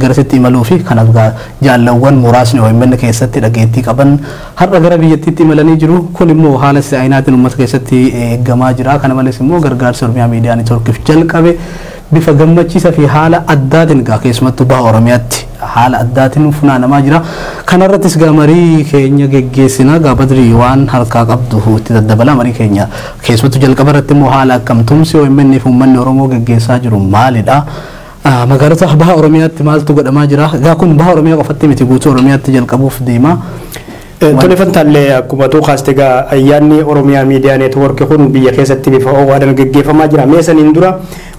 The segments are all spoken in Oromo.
Garasitti imaluu fi kanas jaallawwan muraasni OMN keessatti dhageettii qaban har'a gara biyyattiitti imalanii jiru. Kun immoo haala si'aayinaatiin uummata keessatti eegamaa jira. Kana malees immoo gargaarsi Oromiyaa Miidiyaa Neetwoorkiif jalqabe bifa gammachiisaa fi haala addaatiin gaa keessumattuu baha Oromiyaatti haala addaatiin funaanamaa jira. Kanarrattis gaa marii keenya geggeessina. Gaa Badrii waan harkaa qabdu itti daddabala marii keenya keessumattuu jalqaba irratti immoo haala akkam tumsi OMN fi uummanni Oromoo geggeessaa jiru maalidha? Magaalota baha Oromiyaatti maaltu godhamaa jira? Egaa kun baha Oromiyaa qofatti miti, guutuu Oromiyaatti jalqabuuf deema. Tole Fantaallee, akkuma tuu kaaste egaa ayyaanni Oromiyaa Miidiyaa Neetwoorkii kun biyya keessatti bifa ho'aadhaan gaggeeffamaa jira. Mee saniin dura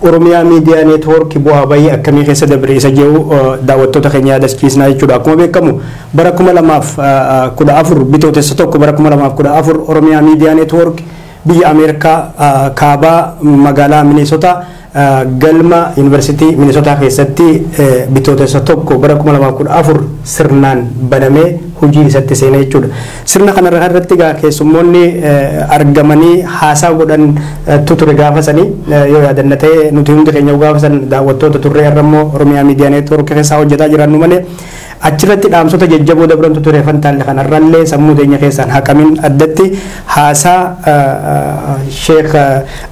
Oromiyaa Miidiyaa Neetwoorkii bu'aa bahii akkamii keessa dabre isa jedhu daawwattoota keenya yaadachiisnaa jechuudha. Akkuma beekamu bara 2014 bitootessa 1 bara 2014 Oromiyaa Miidiyaa Neetwoorkii biyya Ameerikaa kaabaa magaalaa Minisotaa galma Yuunivarsiitii Minisotaa keessatti bitootessa 1 bara 2014 sirnaan banamee hojii isatti seenee jechuudha. Sirna kana irratti egaa keessummoonni argamanii haasaa godhan ture gaafa sanii yoo yaadanna ta'e, nuti hundi keenya gaafa san daawwattoota turre, irra immoo Oromiyaa Miidiyaa Neetwoorkii keessaa hojjetaa jirannu malee achirratti dhaamsota jajjaboo dabrantu ture. Fantaalle, kanarrallee sammuu teenya keessaan haqamin addatti haasaa Sheekh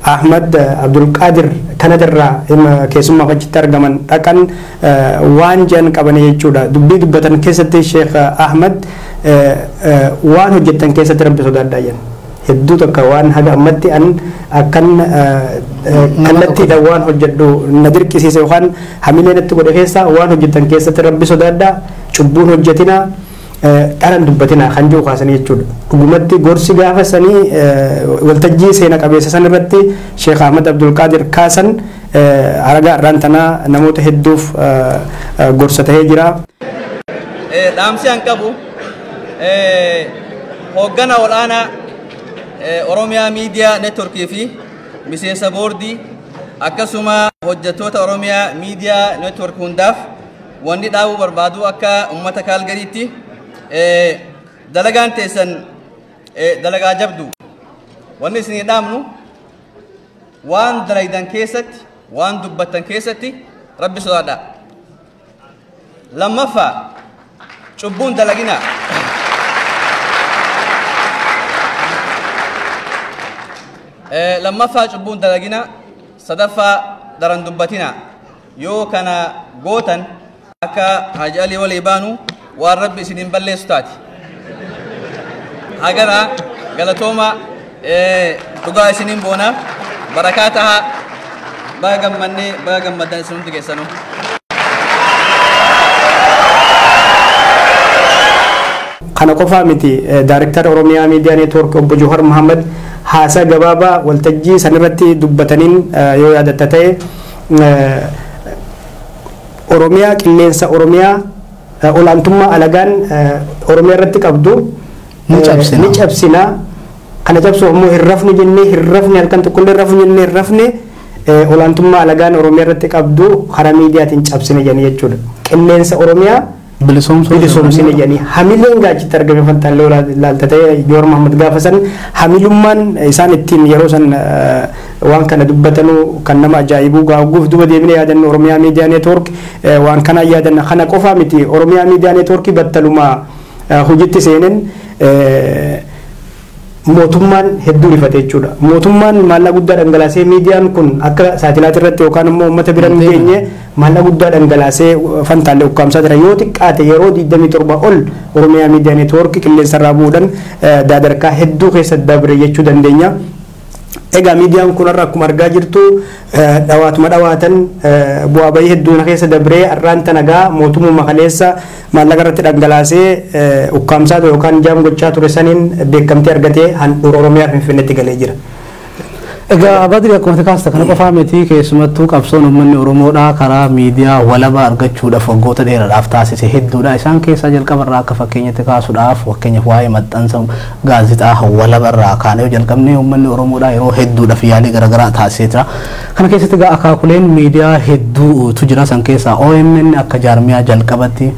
Ahmad Abdulqaadir Kanadarraa keessummaaf achitti argaman dhaqan waan jedhan qabanii jechuudha. Dubbii dubbatan keessatti Sheekh Ahmad waan hojjettan keessatti Rabbi sodaadhaa jedhan. Hedduu tokko waan haga ammatti an akkan kallattiidhaan waan hojjedhu na dirqisiise yookaan hamilee natti godhe keessaa waan hojjettan keessatti Rabbi sodaadhaa, cubbuun hojjetinaa, dharan dubbatinaa kan jiru kaasanii jechuudha. Dhugumatti gorsi gaafa sanii waltajjii seena qabeessa san irratti Sheekh Ahmad Abdulqaadir kaasan haragaa irraan tanaa namoota hedduuf gorsa ta'ee jira. Dhaamsi an qabu hooggana ol'aanaa Oromiyaa Miidiyaa Neetworkii fi miseensa boordii akkasuma hojjettoota Oromiyaa Miidiyaa Neetwork hundaaf wanni dhaabuu barbaadu, akka uummata Kaalgariitti dalagaan teessan dalagaa jabdu. Wanni isinii dhaamnu, waan dalaydan keessatti, waan dubbattan keessatti Rabbi sodaadha. Lammaffaa, cubbuun dalagina. Lammaffaa, cubbuun dalagina. Sadaffaa, daran dubbatina. Yoo kana gootan akka Haji Alii walii baanu waan Rabbi isiniin balleessu taati. Hagana galatooma, dhugaa isiniin boona, barakaa tahaa, baga gammannee, baga gammaddan isin hundi keessanuu. Kana qofaa miti, Daarektara Oromiyaa Miidiyaa Neetwoork obbo Johar Muhammad haasaa gabaabaa waltajjii sanirratti dubbataniin yoo yaadatta ta'e, Oromiyaa qilleensa Oromiyaa olaantummaa alagaan Oromiyaa irratti qabdu ni cabsina. Ni cabsina. Kana cabsuuf immoo hin rafnu jennee hin rafne, halkan tokkollee hin rafnu jennee hin rafne, olaantummaa alagaan Oromiyaa irratti qabdu karaa miidiyaatiin cabsine jedhanii jechuudha. Qilleensa Oromiyaa bilisoomsuu bilisoomsine jedhanii hamileen gaachitti argame. Fantaallee laalta ta'e, Joowar Mahammad gaafa san hamilummaan isaan ittiin yeroo san waan kana dubbatanuu kan nama ajaa'ibuu gaagguuf duba deebine yaadannu Oromiyaa Miidiyaa Neetwoork waan kana yaadanna. Kana qofaa miti, Oromiyaa Miidiyaa Neetwoorkii battalumaa hojiitti seenen mootummaan hedduu rifate jechuudha. Mootummaan maallaqa guddaa dhangalaasee miidiyaan kun akka saatilaatii irratti yookaan immoo uummata bira hin geenye maallaqa guddaa dhangalaasee Fantaallee ukkaamsaa jira. Yoo xiqqaate yeroo 27 ol Oromiyaa Miidiyaa Neetwoorkii qilleensarraa bu'uudhaan daadarkaa hedduu keessa dabre jechuu dandeenya. Egaa miidiyaan kun har'a akkuma argaa jirtu dhawaatuma dhawaatan bu'aa bahii hedduun keessa dabree har'aan tana gaa mootummaa kaleessa maallaqa irratti dhangalaasee ukkaamsaa ture yookaan jaam gochaa ture saniin beekamtii argatee handhuura Oromiyaa Finfinneetti galee jira. Egaa Badri, akkuma kaasta kana qofaa miti, keessumattuu qabsoon uummanni Oromoodhaa karaa miidiyaa walabaa argachuudhaaf waggoota dheeraadhaaf taasise hedduudha. Isaan keessaa jalqabarraa akka fakkeenyatti kaasuudhaaf, fakkeenyaaf waa'ee maxxansa gaazexaa walabarraa kaanee yoo jalqabne, uummanni Oromoodhaa yeroo hedduudhaaf yaalii garaagaraa taasisee jira. Kana keessatti egaa akaakuleen miidiyaa hedduutu jira. San keessaa OMN akka jaarmiyaa jalqabatti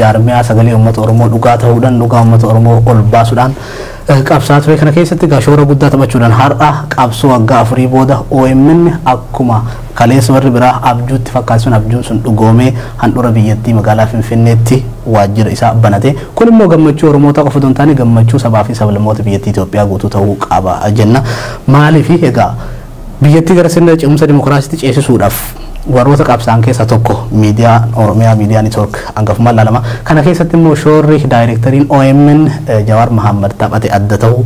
jaarmiyaa sagalee uummata Oromoo dhugaa ta'uudhaan dhugaa uummata Oromoo ol baasuudhaan Qabsaa ture kana keessatti egaa shoora guddaa taphachuudhaan har'a qabsoo waggaa 4 booda OMN akkuma kaleessa warri biraa abjuutti fakkaatu sun abjuun sun dhugoomee handhuura biyyattii magaalaa Finfinneetti waajjira isaa banate. Kun immoo gammachuu Oromoota qofa osoo hin taane gammachuu sabaa fi sablammoota biyyattii Itoophiyaa guutuu ta'uu qaba jenna. Maaliif egaa biyyattii gara sirna ce'umsa dimokiraasiitti ceesisuudhaaf warroota qabsaan keessaa tokko miidiyaa Oromiyaa Miidiyaa Neetwoork hangafummaan ilaalama. Kana keessatti immoo shoorri daayireektariin OMN Jawaar Mohaammed taphate adda ta'u.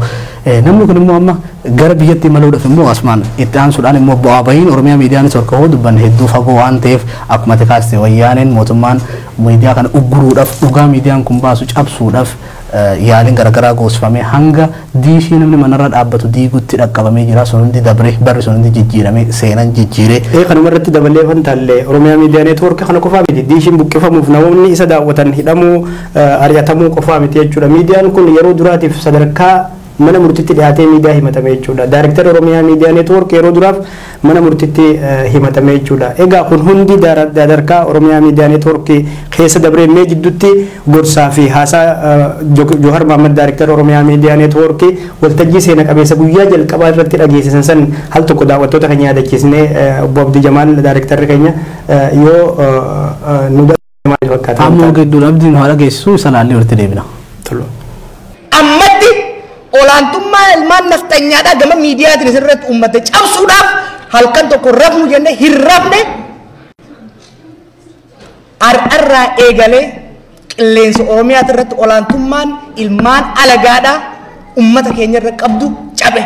Namni kun immoo amma gara biyyatti imaluudhaaf immoo asumaan itti aansuudhaan immoo bu'aa bahiin Oromiyaa Miidiyaa Neetwoork hoo dubbanne hedduu fagoo waan ta'eef akkuma kaaste wayyaaneen mootummaan miidiyaa kana ugguruudhaaf dhugaa miidiyaan kun baasu cabsuudhaaf yaaliin garaagaraa goosifamee hanga diishii namni manarra dhaabbatu diigutti dhaqqabamee jira. Sun hundi dabree barri sun hundi jijjiiramee seenan jijjiiree. Kanuma irratti dabalee Fantaallee Oromiyaa Miidiyaa Neetwoork kana qofaa miti diishiin buqqifamuuf namoonni isa daawwatan hidhamuu ari'atamuu qofaa miti jechuudha. Miidiyaan kun yeroo duraatiif sadarkaa mana murtiitti dhiyaatee miidiyaa himatame jechuudha. Daayirektara Oromiyaa Miidiyaa Neetwoork yeroo duraaf mana murtiitti himatame jechuudha. Egaa kun hundi sadarkaa Oromiyaa Miidiyaa Neetwoork keessa dabree mee jidduutti gorsaa fi haasaa Johaar Mohaammed daayirektara Oromiyaa Miidiyaa Neetwoork waltajjii seena qabeessa guyyaa jalqabaa irratti dhageessisan san hal tokko daawwattoota keenya yaadachiisnee obbo Abdii Jamaal daayirektarri keenya yoo nu maal fakkaata. Ammoo gidduun Abdiin haa dhageessisu isa laallee walitti deebina. Ammatti olaantummaa ilmaan nafxanyaadhaa gama miidiyaatiin isirratti uummata cabsuudhaaf halkan tokko rafnu jennee hin rafne har'arraa eegalee qilleensa Oromiyaati irratti olaantummaan ilmaan alagaadhaa uummata keenya irra qabdu cabe.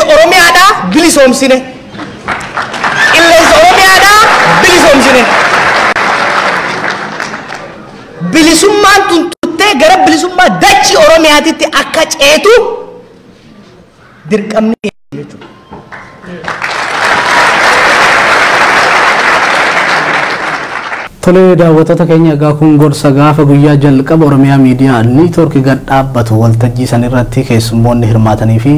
Oromiyaadhaa bilisoomsine. Qilleensa Oromiyaadhaa bilisoomsine. Bilisummaan tun tuttee gara bilisummaa dachii Oromiyaatitti akka ceetu dirqamni jechuudha. Tolee daawwattoota keenya egaa kun gorsa gaafa guyyaa jalqaba Oromiyaa Miidiyaa Neetwoork gad dhaabbatu waltajjii san irratti keessummoonni hirmaatanii fi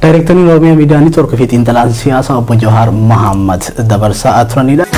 daayireektariin Oromiyaa Miidiyaa Neetwoork fi xiinxalaan siyaasaa obbo Jawaar Mohaammed dabarsaa turanidha.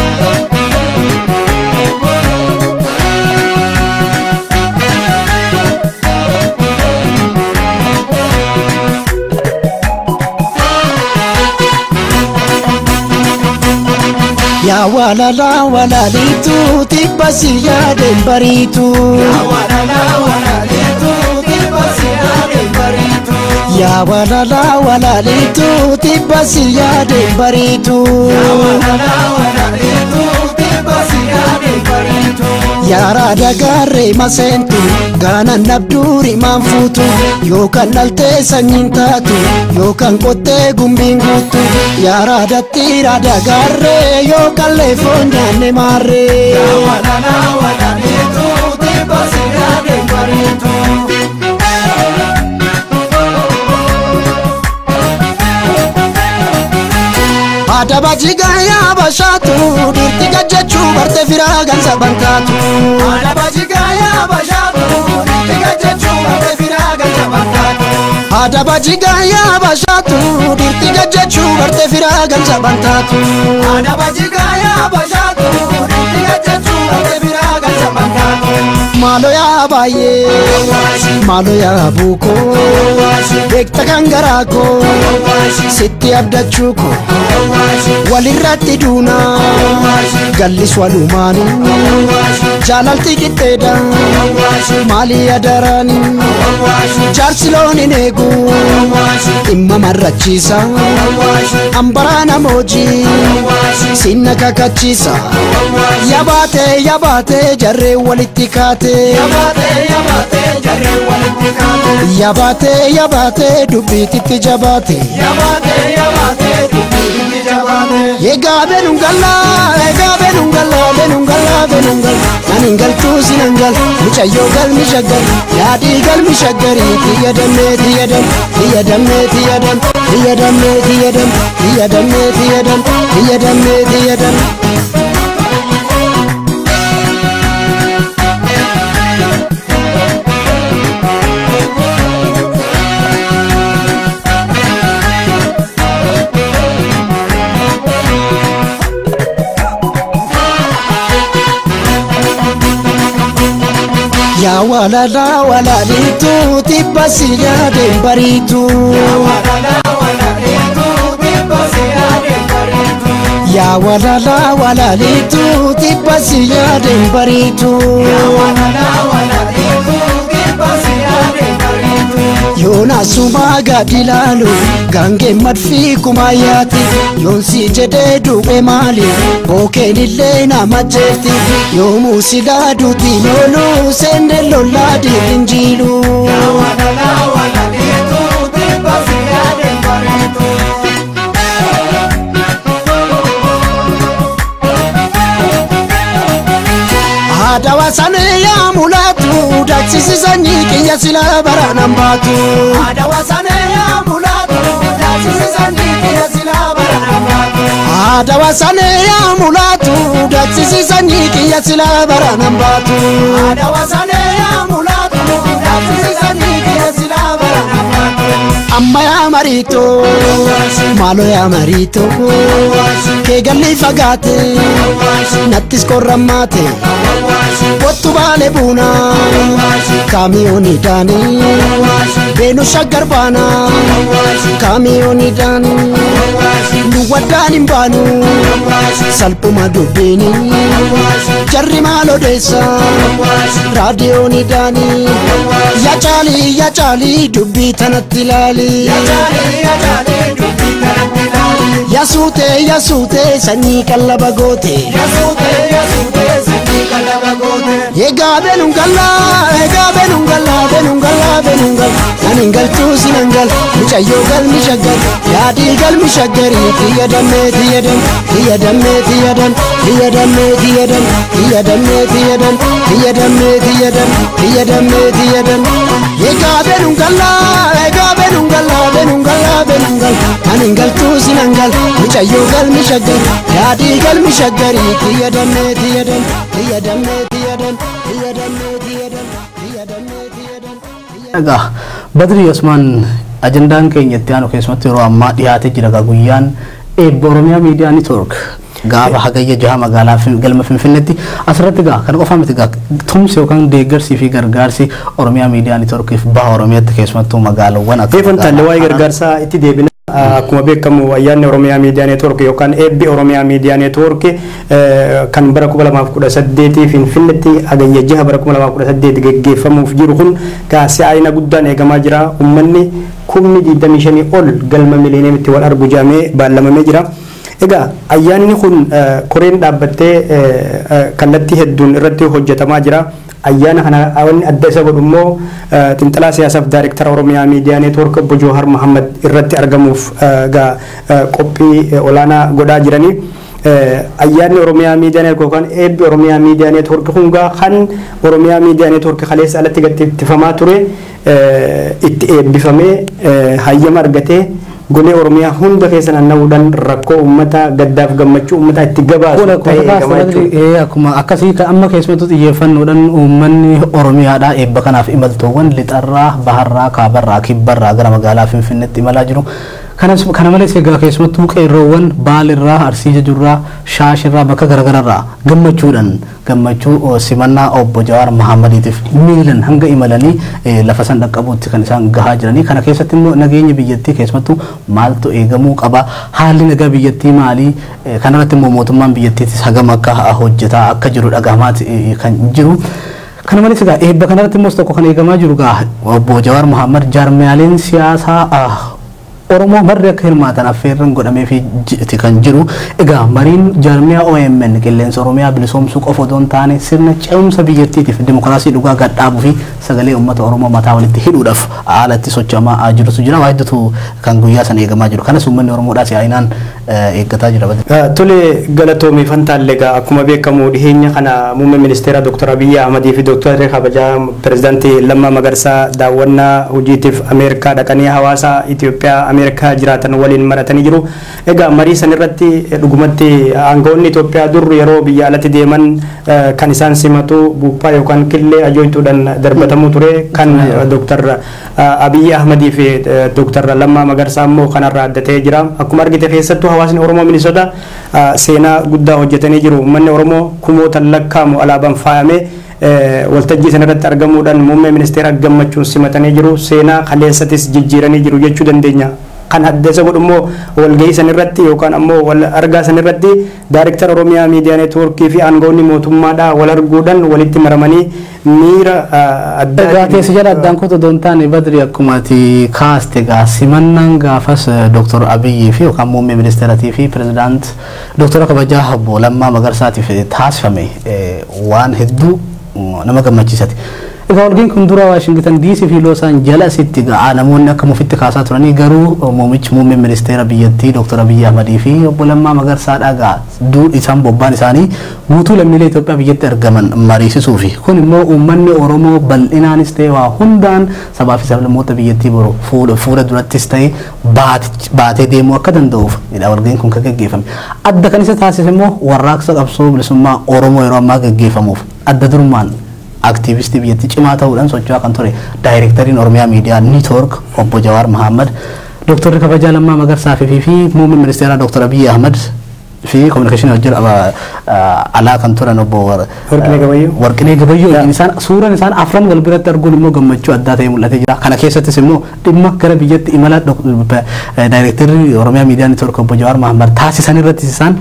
Yaa walala walalitu tibba si yaadeen bariitu. Yaa walala walalitu tibba si yaadeen bariitu. Yaa walala walalitu tibba si yaadeen bariitu. Yaa walala walalitu tibba si yaadeen bariitu. Yaa dagaarree maseentu gaanan nabduuri maanfuutu yookaan dhaltee sanyiin taatu yookaan qottee gumbiin guutu yaa raadatti raadagaarree yookaan leefoon nyaanne maarree. Yaa walala walalitu tibba si yaadeen bariitu. Adaba jigaa bashaatu dhiirti gajjachuu barte firaa gansa bantaatu. Adaba jigaa bashaatu dhiirti gajjachuu barte firaa gansa bantaatu. Adaba jigaa bashaatu dhiirti gajjachuu barte firaa gansa bantaatu. Adaba jigaa bashaatu dhiirti gajjachuu barte firaa gansa bantaatu. Maalo yaa baay'ee maalo yaa buukoo beekta kan garaa koo sitti abdachuu koo. Walirratti duuna gallis walumaani jaalalti qixxeedha maalii adaraani jaarsi loon hin eegu dhimma marrachiisa hambaraa namoojii sinna kakachiisa yabaatee yabaatee jarree walitti kaate yabaatee yabaatee dubbiititti jabaate. Egaa beenungalla egaa beenungalla beenungalla beenungalla nani galchuu sinangal mucayyoo galmi shaggar yaadii galmi shaggarii xiyya dammee xiyya dam xiyya dammee xiyya dam xiyya dammee xiyya dam xiyya dammee xiyya dam xiyya dammee xiyya dam. Yaa walala walalitu tibba si yaadeen bariitu. Yaa walala walalitu tibba si yaadeen bariitu. Yaa walala walalitu tibba si yaadeen bariitu. Yaa walala walalitu tibba si yaadeen bariitu. Yoona sumaa gadi laalu gaangee madfii kumaayyaati. Yoon si jedhee du'e maali bookeen illee nama jeerti. Yoomuu si laaduutiin oolu seenne lollaa dhiirri jiilu. Yaa walala walalitu tibba si yaadeen bariitu. Adawa sane yaa mulatu daksisi sanyii kiyya sila baraanan baatu. Adawa sane yaa mulatu daksisi sanyii kiyya sila baraanan baatu. Adawa sane yaa mulatu daksisi sanyii kiyya sila baraanan baatu. Adawa sane yaa mulatu daksisi sanyii kiyya sila baraanan baatu. Amma yaa mariito maalo yaa mariito kee galli fagaate nattis korrammaate. Wattu baale buuna kaamiyooni daanii beenu shaggar baana kaamiyooni daanii nu waddaan hin baanu salphuma dubbiini jarri maal odeessa raadiyooni daanii yaa caalii yaa caalii dubbii tanatti ilaali. Yaa suutee yaa suutee sanyii qallaba goote. Egaa beenuun galla egaa beenuun galla beenuun galla beenuun galla ani galchuu sinan gal mucayyoo galmi shaggar yaadii galmi shaggarii xiyya dammee xiyya dam xiyya dammee xiyya dam xiyya dammee xiyya dam xiyya dammee xiyya dam xiyya dammee xiyya dam xiyya dammee xiyya dam. Egaa beenuun galla egaa beenuun galla beenuun galla beenuun galla ani galchuu sinan gal mucayyoo galmi shaggar yaadii galmi shaggarii xiyya dammee xiyya dam xiyya dammee xiyya dam xiyya dammee xiyya dam xiyya dammee xiyya dam. Egaa Badri Osmaan ajandaan keenya itti aanu keessumatti yeroo ammaa dhiyaatee jira guyyaan eebba Oromiyaa Miidiyaa Neetwoork gaafa hagayya jaha magaalaa galma Finfinneetti asirratti gaa kan qofa miti gaa tumsi yookaan deeggarsii fi gargaarsi Oromiyaa Miidiyaa Neetwoorkiif baha Oromiyaatti keessumattuu magaalaawwan akka Eefan waa'ee gargaarsaa itti deebina. Akkuma beekamu ayyaanni Oromiyaa Miidiyaa Neetwoork yookaan eebbi Oromiyaa Miidiyaa Neetwoork kan bara 2018 Finfinneetti hagayya jaha bara 2018 geggeeffamuuf jiru kun si'aayina guddaan eegamaa jira. Uummanni 25,000 ol galma miliyoonatti wal argu jedhamee baallamamee jira. Egaa ayyaanni kun koreen dhaabbattee kallattii hedduun irratti hojjetamaa jira. Ayyaana kana wanni adda isa godhu immoo xiinxalaa siyaasaaf daayirektara Oromiyaa Miidiyaa Neetwoork obbo Jawahar Mohammad irratti argamuuf qophii olaanaa godhaa jiranii. Ayyaanni Oromiyaa Miidiyaa Neetwoork yookaan eebbi Oromiyaa Miidiyaa Neetwoork kun kan Oromiyaa Miidiyaa Neetwoork kaleessa alatti gattifamaa ture itti eebbifamee hayyama argatee golee Oromiyaa hunda keessa naanna'uudhaan rakkoo uummataa gaddaaf gammachuu uummataa itti gabaasu ta'ee eegamaa jechuudha. Akkuma akkasii amma keessumattuu xiyyeeffannoodhaan uummanni Oromiyaadhaa eebba kanaaf imaltoowwan lixarraa, baharraa, kaabarraa, kibbarraa gara magaalaa Finfinneetti imalaa jiru. Kana malees egaa keessumattuu qeerroowwan Baalirraa, Arsii Jajurraa, Shaashirraa bakka garagararraa gammachuudhaan gammachuu simannaa obbo Jawaar Mohammadiitiif miilan hanga imalanii lafa san dhaqqabuutti kan isaan gahaa jiranii. Kana keessatti immoo nageenya biyyattii keessumattuu maaltu eegamuu qaba? Haalli nagaa biyyattii maali? Kanarratti immoo mootummaan biyyattiitis hagam akka hojjetaa akka jiru dhagahamaati kan jiru. Kana malees egaa eebba kanarratti immoo tokko kan eegamaa jiru egaa obbo Jawaar Mohammad jaarmiyaaleen siyaasaa Oromoo barri akka hirmaatan affeerran godhamee fi kan jiru. Egaa mariin jaarmiyaa OMN qilleensa Oromiyaa bilisoomsuu qofa otoo hin taane sirna ce'umsa biyyattiitiif dimokiraasii dhugaa gad dhaabuu fi sagalee uummata Oromoo mataa walitti hidhuudhaaf haala itti socho'amaa jirutu jira. Waa hedduutu kan guyyaa sana eegamaa jiru. Kanas uummanni Oromoodhaas yaa'inaan eeggataa jira. Tole galatoomii Fantaalle egaa akkuma beekamu dhiheenya kana muummee ministeera Dr. Abiyyi Ahmadii fi Dr. Kabajaa Pireezidaantii Lammaa Magarsaa daawwannaa hojiitiif Ameerikaa dhaqanii hawaasa Itoophiyaa Ameerikaa jiraatan waliin maratanii jiru. Egaa marii san irratti dhugumatti aangawoonni Itoophiyaa dur yeroo biyya alatti deeman kan isaan simatu buuphaa yookaan killee ajooytuudhaan darbatamuu ture kan Dr. Abiyyi Ahmadii fi Dr. Lammaa Magarsaa immoo kanarraa adda ta'ee jira. Akkuma argite keessattuu hawaasni Oromoo Minisoota seenaa guddaa hojjetanii jiru. Uummanni Oromoo kumootaan lakkaa'amu alaabaan faayamee Waltajjii sanarratti argamuudhaan muummee ministeera gammachuun simatanii jiru. Seenaa kaleessatis jijjiiranii jiru jechuu dandeenya. Kan adda isa godhu immoo walgahii sanirratti yookaan ammoo wal argaa sanirratti daayirektara Oromiyaa Miidiyaa Neetwoorkii fi aangawoonni mootummaadhaa wal arguudhaan walitti maramanii miira adda. Egaa keessa jala addaan kutu osoo hin taane Badri, akkuma ati kaaste egaa simannaan gaafas Dr. Abiyyi fi yookaan muummee ministeeratii fi pirezidaant Dr. Kabajaa Obbo Lammaa Magarsaatiif taasifame waan hedduu nama gammachiisati. Egaa walgahiin kun dura Waashingtan DC fi Los Angelesitti ga'a namoonni akka mufitti kaasaa turanii, garuu muummichi muummeen ministeera biyyattii Dr. Abiyyi Ahmadii fi obbo Lammaa Magarsaadhaa ga'a isaan bobbaan isaanii guutuu lammiilee Itoophiyaa biyyatti argaman mariisisuu fi kun immoo uummanni Oromoo bal'inaanis ta'e waa hundaan sabaa fi sablammoota biyyattii boru fuula durattis ta'e baatee deemuu akka danda'uuf walgahiin kun kan gaggeeffame. Adda kan isa taasise immoo warraaqsa qabsoo bilisummaa Oromoo yeroo ammaa gaggeeffamuuf adda durummaan aktiivistii biyyattii cimaa ta'uudhaan socho'aa kan ture daayirektariin Oromiyaa Miidiyaa Neetwoork obbo Jawaar Mohaammed, Dooktarri Kabajaa Lammaa Magarsaa fi muummeen ministeeraa Dooktar Abiyyi Ahmad fi kominikeeshinii hojii alaa kan turan obbo Warqinee Gabayyoo. Warqinee Gabayyoo wajjin isaan suuraan isaan afran wal biratti arguun immoo gammachuu addaa ta'e mul'atee jira. Kana keessattis immoo dhimma gara biyyatti imala daayirektarri Oromiyaa Miidiyaa Neetwoork obbo Jawaar Mohaammed taasisan irrattis isaan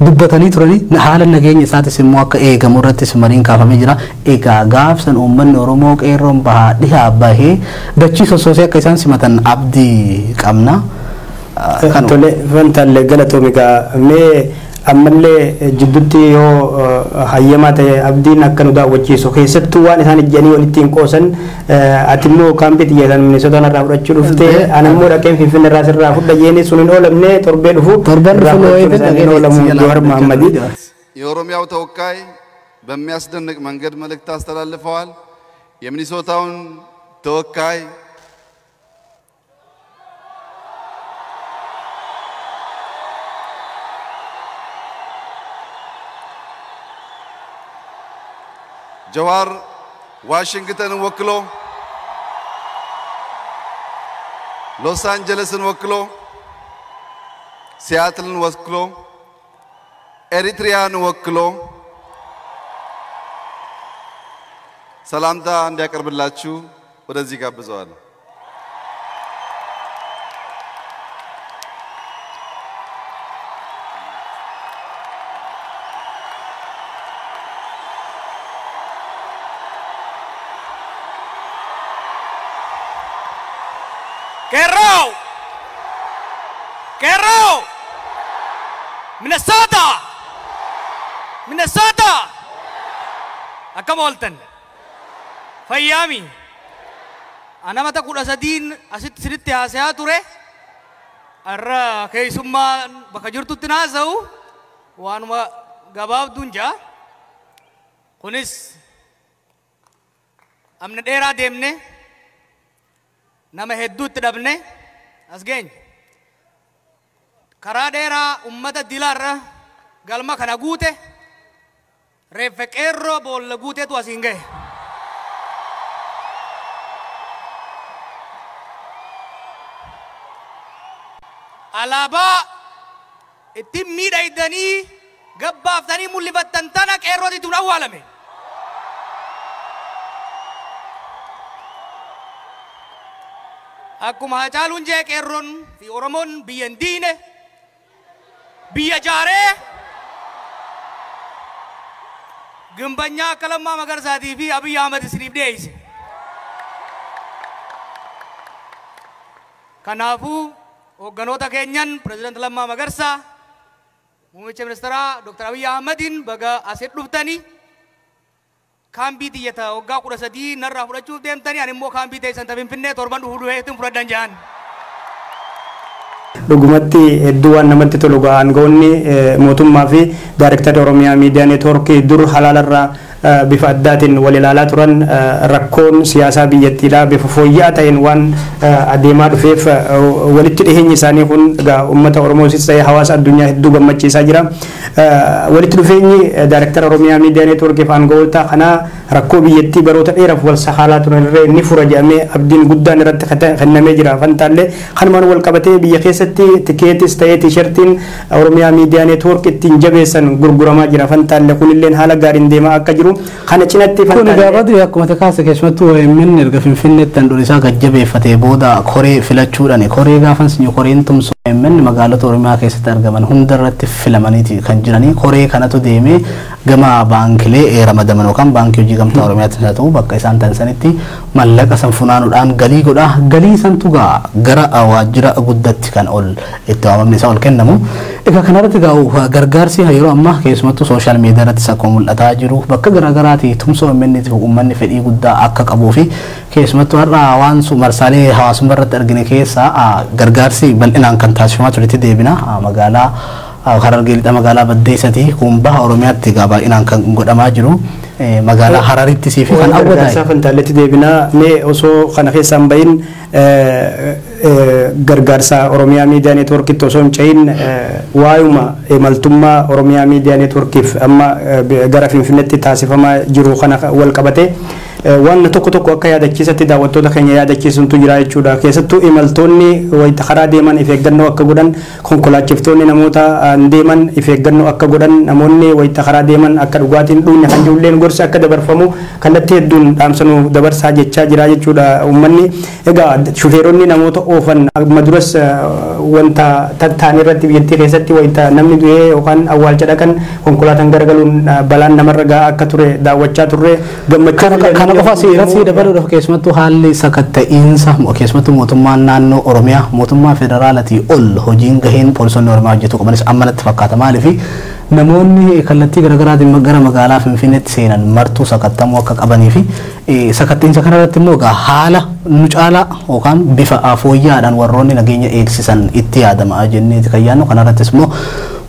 dubbatanii turanii, haala nageenya isaatis immoo akka eegamu irrattis mariin kaafamee jira. Egaa gaafsan uummanni Oromoo qeerroon bahaa dhihaa bahee dachii sossoosee akka isaan simatan abdii qabna. Tole, Fantaalle, galatoomi. Egaa mee ammallee jidduutti yoo hayyamaa ta'e Abdiin akka nu daawwachiisu, keessattuu waan isaan ijjanii walitti hin qoosan. Ati immoo kaampii xiyyeessan Minisoota irraa fudhachuu dhuftee, ani immoo dhaqeen Finfinnee irraa sirraa fudha jeeni sun hin oolamne. Torbee dhufu Torban irraa dhufu fudhachuun isaanii hin oolamu. Jawaar Mohammadii. የኦሮሚያው ተወካይ በሚያስደንቅ መንገድ መልእክት አስተላልፈዋል። የሚኒሶታውን ተወካይ ጀዋር ዋሽንግተንን ወክሎ፣ ሎስ አንጀለስን ወክሎ፣ ሲያትልን ወክሎ፣ ኤሪትሪያን ወክሎ ሰላምታ እንዲያቀርብላችሁ ወደዚህ ጋብዘዋለሁ። Qeerroo! Qeerroo! Minnesota! Minnesota! Akkam ooltan? Fayyaami? Ana mata 13n asitti isinitti haasayaa ture. Har'a keessummaan bakka jirtutti naasa'u waanuma gabaabduun jaa. Kunis amna dheeraa deemne, nama hedduutti dhabne as geenye. Karaa dheeraa ummata dilaarra galma kana guute, reeffa qeerroo boolla guuteetu asiin gahe. Alaabaa ittiin miidhagdanii gabbaaftanii mul'ifattan tana qeerrooti ittiin awwaalame. Akkuma Hacaaluun jee, qeerroon fi Oromoon biyya hin diine, biyya jaaree gimbanyaa akka Lammaa Magarsaatii fi Abiyyi Ahmad isiniif dhiyeesse. Kanaafuu hoogganoota keenyan, pirezidaanti Lammaa Magarsaa, muummicha ministeeraa Dr. Abiyyi Ahmadiin baga asitti dhuftanii, kaambii tiyyata waggaa 13 narraa fudhachuuf deemtanii, ani immoo kaambii teessan ta Finfinnee torban dhufu dhufeetiin fudhadhan jedhan. Dhugumatti hedduu waan namatti tolu gaa, aangawoonni mootummaa fi daayirektara Oromiyaa Miidiyaa Neetwoorkii dur halaalarraa bifa addaatiin wal ilaalaa turan, rakkoon siyaasaa biyyattiidhaa bifa fooyya'aa ta'een waan adeemaa dhufeef walitti dhiheenyi isaanii kun egaa uummata Oromoosis ta'ee hawaasa addunyaa hedduu gammachiisaa jira. Walitti dhufeenyi daayirektara Oromiyaa Miidiyaa Neetwoorkii fi aangawoota kanaa rakkoo biyyattii baroota dheeraaf wal sakaalaa turan irree ni fura jedhamee abdiin guddaan irratti kennamee jira. Fantaallee, kanumaan wal qabatee biyya keessatti tikeetis ta'ee tiishartiin Oromiyaa Miidiyaa Neetwoork ittiin jabeessan gurguramaa jira. Fantaallee, kunilleen haala gaariin deemaa akka jiru jiru. Kana cinatti Kun egaa Badri akkuma kaase keessumattuu OMN erga Finfinneetti handhuura isaa gajjabeeffatee booda koree filachuudhaan koree gaafan sinyu koreen tumsu OMN magaalota Oromiyaa keessatti argaman hundarratti filamaniiti kan jiranii koree kanatu deemee gama baankilee ramadaman yookaan baankii hojii gamtaa Oromiyaatti haa ta'u bakka isaan ta'an sanitti mallaqa san funaanuudhaan galii godha. Galii santu gaa gara waajjira guddatti kan ol itti waamamni isaa ol kennamu. Egaa kanarratti gaa gargaarsi yeroo ammaa keessumattuu sooshaal miidiyaa irrattis akkuma mul'ataa jiru bakka garaagaraati tumsa OMN uummanni fedhii guddaa akka qabuu fi keessumattuu har'a waan marsaalee hawaasummaa irratti argine keessaa gargaarsi bal'inaan kan taasifamaa turetti deebina magaalaa Harargee lixa magaalaa Baddeessati kun baha Oromiyaatti egaa baay'inaan kan godhamaa jiru magaalaa Hararittis fi kan Awwadaay. Gargaarsa Fantaalletti deebinaa mee osoo kana keessaan bahin gargaarsa Oromiyaa Miidiyaa Neetwoorkitti osoo hin cehin waayuma imaltummaa Oromiyaa Miidiyaa Neetwoorkiif amma gara Finfinneetti taasifamaa jiru kana wal qabate waan tokko tokko akka yaadachiisatti daawwattoota keenya yaadachiisantu jira jechuudha. Keessattuu imaltoonni wayita karaa deeman if eeggannoo akka godhan, konkolaachiftoonni namoota deeman if eeggannoo akka godhan, namoonni wayita karaa deeman akka dhugaatiin dhugne kan jirulleen gorsi akka dabarfamu kallattii hedduun dhaamsanuu dabarsaa jechaa jira jechuudha uummanni. Egaa shufeeronni namoota oofan amma duras wanta tattaan irratti biyyattii keessatti wayita namni du'ee yookaan awwaalcha dhaqan konkolaataan garagaluun balaan namarra gahaa akka ture daawwachaa turre gammachuu. Kana qofa irratti dabaluudhaaf keessumattuu haalli sakatta'iinsa keessumattuu mootummaan naannoo Oromiyaa mootummaa federaalatii ol hojiin gaheen poolisoonni Oromiyaa hojjetu qabanis amma natti fakkaata. Maaliif namoonni kallattii garaagaraatiin gara magaalaa Finfinneetti seenan martuu sakattamuu akka qabanii fi sakatta'iinsa kanarratti immoo egaa haala nu caalaa yookaan bifa fooyya'aadhaan warroonni nageenya eegsisan itti yaadama jenneeti kan yaadnu. Kanarrattis immoo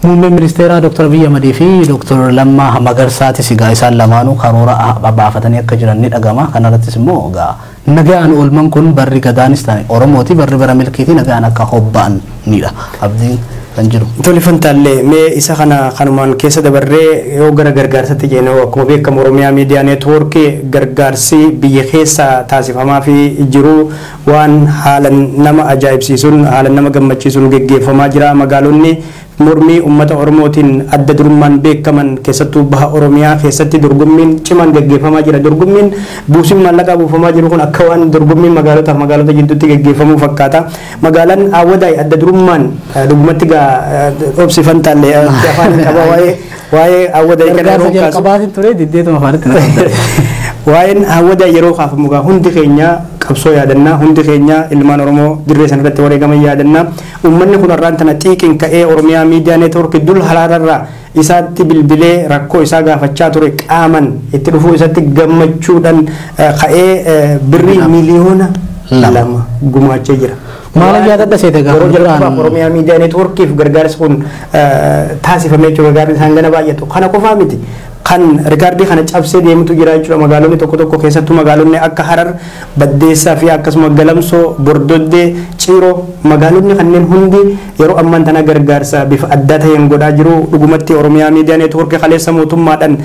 muummeen ministeeraa Dr. Abiy Ahmad fi Dr. Lammaa Magarsaatis egaa isaan lamaanuu karoora baafatanii akka jiran ni dhagama. Kanarrattis immoo egaa nagaan oolman kun barri gadaanis ta'e Oromooti barri bara milkiitii nagaan akka hobba'anidha abdiin kan jiru. Tole Fantaallee mee isa kana kanumaan keessa dabarree yoo gara gargaarsatti jennu akkuma beekamu Oromiyaa Miidiyaa Neetwoorkii gargaarsi biyya keessa taasifamaa fi jiru waan haalan nama ajaa'ibsiisuun haalan nama gammachiisuun geggeeffamaa jira. Magaalonni mormii uummata Oromootiin adda durummaan beekaman keessattuu baha Oromiyaa keessatti dorgommiin cimaan geggeeffamaa jira. Dorgommiin buusiin maallaqaa buufamaa jiru kun akka waan dorgommiin magaalotaaf magaalota jidduutti geggeeffamuu fakkaata. Magaalaan Awwadaay adda durummaan dhugumatti gaa obsi Fantaallee afaan qaba waa'ee Awwadaay kana yeroo kaasu. Jalqabaatiin ture diddeetuma afaanitti na Waa'een Awwadaay yeroo kaafamu gaa hundi keenya qabsoo yaadannaa, hundi keenya ilmaan Oromoo dirree sanarratti wareegaman yaadannaa. Uummanni kun har'aan tana xiiqiin ka'ee Oromiyaa Miidiyaa Neetwoorkii dul halaararraa isaatti bilbilee rakkoo isaa gaafachaa ture qaaman itti dhufuu isatti gammachuudhaan ka'ee birrii 2,000,000 gumaachee jira. Maal yaadadha seete gaafa yeroo jalqabaaf Oromiyaa Miidiyaa Neetwoorkiif gargaarsi kun taasifamee jiru gargaarsi isaan gana baay'atu. Kana qofaa miti. Kan rikaardii kana cabsee deemutu jira jechuudha. Magaalonni tokko tokko keessattuu magaalonni akka Harar, Baddeessaa fi akkasuma Galamsoo, Bordoddee, Ciiroo magaalonni kanneen hundi yeroo ammaan tana gargaarsa bifa addaa ta'een godhaa jiru. Dhugumatti Oromiyaa Miidiyaa Neetwoorkii kaleessa mootummaadhaan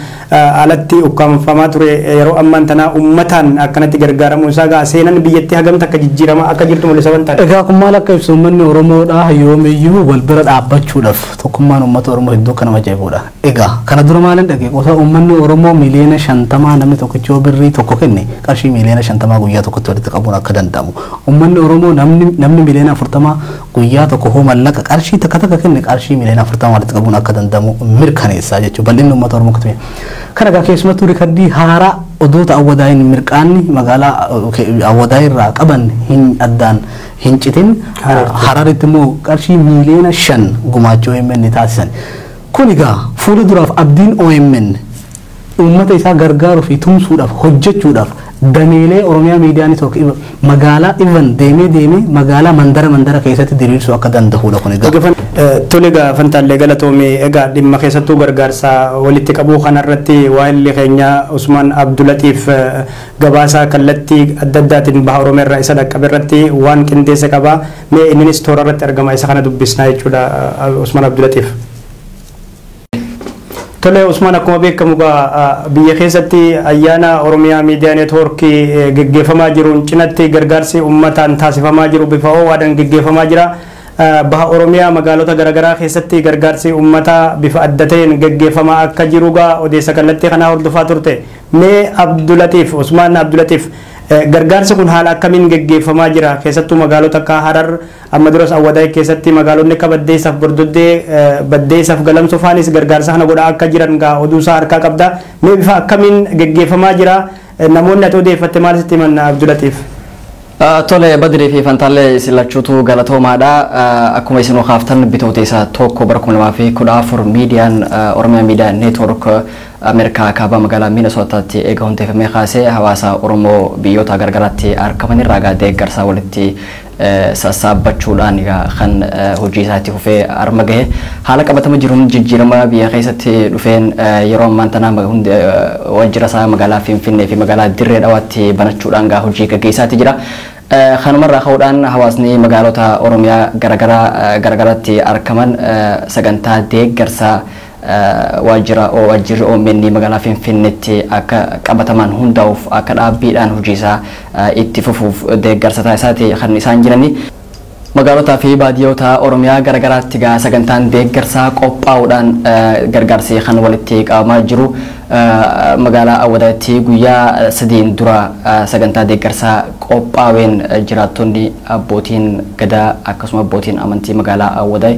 alatti ukkaamfamaa ture yeroo ammaan tana uummataan akkanatti gargaaramuu isaa gaa seenan biyyattii hagamta akka jijjiiramaa akka jirtu mul'isa waan ta'eef. Egaa kun maal akka ibsu uummanni Oromoodhaa yoomiyyuu wal bira dhaabbachuudhaaf tokkummaan uummata Oromoo hedduu akka nama ajaa'ibudha. Egaa kana dura maaliin dhagee qosa uummanni Oromoo 50,000,000 namni tokkichi yoo birrii tokko kenne qarshii 50,000,000 guyyaa tokkotti walitti qabuun akka danda'amu. Uummanni Oromoo namni 40,000,000 guyyaa tokko hoo mallaqa qarshii takka takka kenne qarshii 40,000,000 walitti qabuun akka danda'amu mirkaneessaa jechuudha. Bal'inni uummata Oromoo akkasuma. Kana egaa keessumattuu rikardii haaraa odoota Awwadaayin mirqaanni magaalaa Awwadaay irraa qaban hin addaan hin citin Hararitti immoo qarshii 5,000,000 gumaachuu OMN taasisan. Kun egaa fuula duraaf abdiin OMN uummata isaa gargaaruu fi tumsuudhaaf hojjechuudhaaf dameelee Oromiyaa Miidiyaa Neetwoorkii magaalaa even deemee deemee magaalaa mandara mandara keessatti diriirsuu akka danda'udha kun egaa. Tole egaa Fantaallee galatoomii egaa dhimma keessattuu gargaarsa walitti qabuu kanarratti waa'illi keenya Usmaan Abdulatiif gabaasaa kallattii adda addaatiin baha Oromiyaa irraa isa dhaqqabe irratti waan qindeessa qaba. Mee innis toora irratti argama isa kana dubbisnaa jechuudha Usmaan Abdulatiif. Tole Usmaan akkuma beekamu egaa biyya keessatti ayyaana Oromiyaa Miidiyaa Neetwoorkii geggeeffamaa jiruun cinatti gargaarsi uummataan taasifamaa jiru bifa ho'aadhaan geggeeffamaa jira. Baha Oromiyaa magaalota garaagaraa keessatti gargaarsi uummataa bifa adda ta'een gaggeeffamaa akka jiru gaa odeessa kallattii kanaa hordofaa turte. Mee Abdulatiif, Usmaan Abdulatiif, gargaarsi kun haala akkamiin gaggeeffamaa jira? Keessattuu magaalota akka Harar, amma duras Awwadaay keessatti magaalonni akka Baddeessaaf Bordoddee, Baddeessaaf Galamsoo faanis gargaarsa kana godhaa akka jiran gaa oduusaa harkaa qabda. Mee bifa akkamiin gaggeeffamaa jira? Namoonni ati odeeffatte maal sitti himan, Abdulatiif? Tole, Badrii fi Fantaallee, isin lachuutu galatoomaadha. Akkuma isin kaaftan bitoota isaa 1 bara 2014 miidiyaan Oromiyaa Miidiyaa Neetwork Ameerikaa kaabaa magaalaa Miinesootaatti eega hundeeffamee kaasee hawaasa Oromoo biyyoota garagaraatti argaman irraa egaa deeggarsa walitti sassaabbachuudhaan egaa kan hojii isaatti fufee arma gahe. Haala qabatama jiruun jijjiirama biyya keessatti dhufeen yeroo ammaan tana waajjira isaa magaalaa Finfinnee fi magaalaa Dirree Dhawaatti banachuudhaan gaa hojii gaggeessaati jira. Kanumarraa ka'uudhaan hawaasni magaalota Oromiyaa garagaraa garagaraatti argaman sagantaa deeggarsaa waajjira waajjirri OMN magaalaa Finfinneetti akka qabataman hundaa'uuf, akka dhaabbiidhaan hojii isaa itti fufuuf deeggarsa taasisaati kan isaan jirani. Magaalotaa fi baadiyyoota Oromiyaa garagaraatti gaa sagantaan deeggarsaa qophaa'uudhaan gargaarsi kan walitti qabamaa jiru. Magaalaa Awwadaatti guyyaa 3n dura sagantaa deeggarsaa qophaa'een jiraattonni, abbootiin gadaa akkasuma abbootiin amantii magaalaa Awwadaay